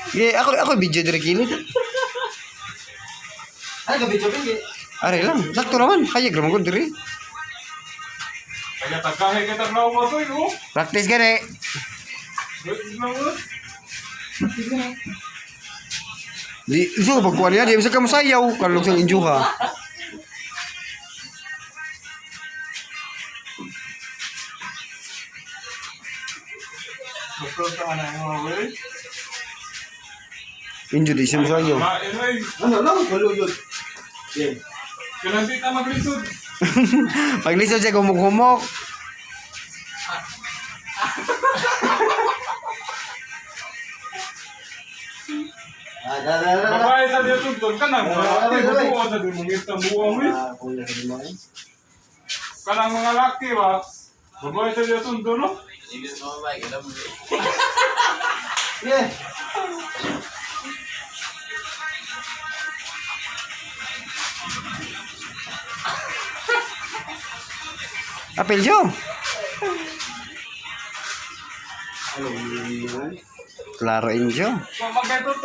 Di, ako video dire kilid. Ay, gabi gabi. Are lang, sakto naman. Hayag raman ko dire. Kaya tagahe kita na umasoy, oh. Practice gani. Wait lang, oh. Di, so pagkuha niya, di bisa ka masayaw. Kalog sa injo ka. Gusto sa anay mo, eh. Injo di siya masayaw. Main, eh. Ano lang, kaluyod. Yeah. Kailan di ka maglisod? Paglisod siya, gumuk-humok. Ah, da da da. Da. Babae sa diya sugdon ka na. Ah, Mga ah, buo sa di mong itang buo, eh. Ah, kuya sa mo. Eh. Kanang mga laki ba? Babae sa diya sundon, no? Yeah. Apel siya. Ano yun? Klaro injo. Magkaitot.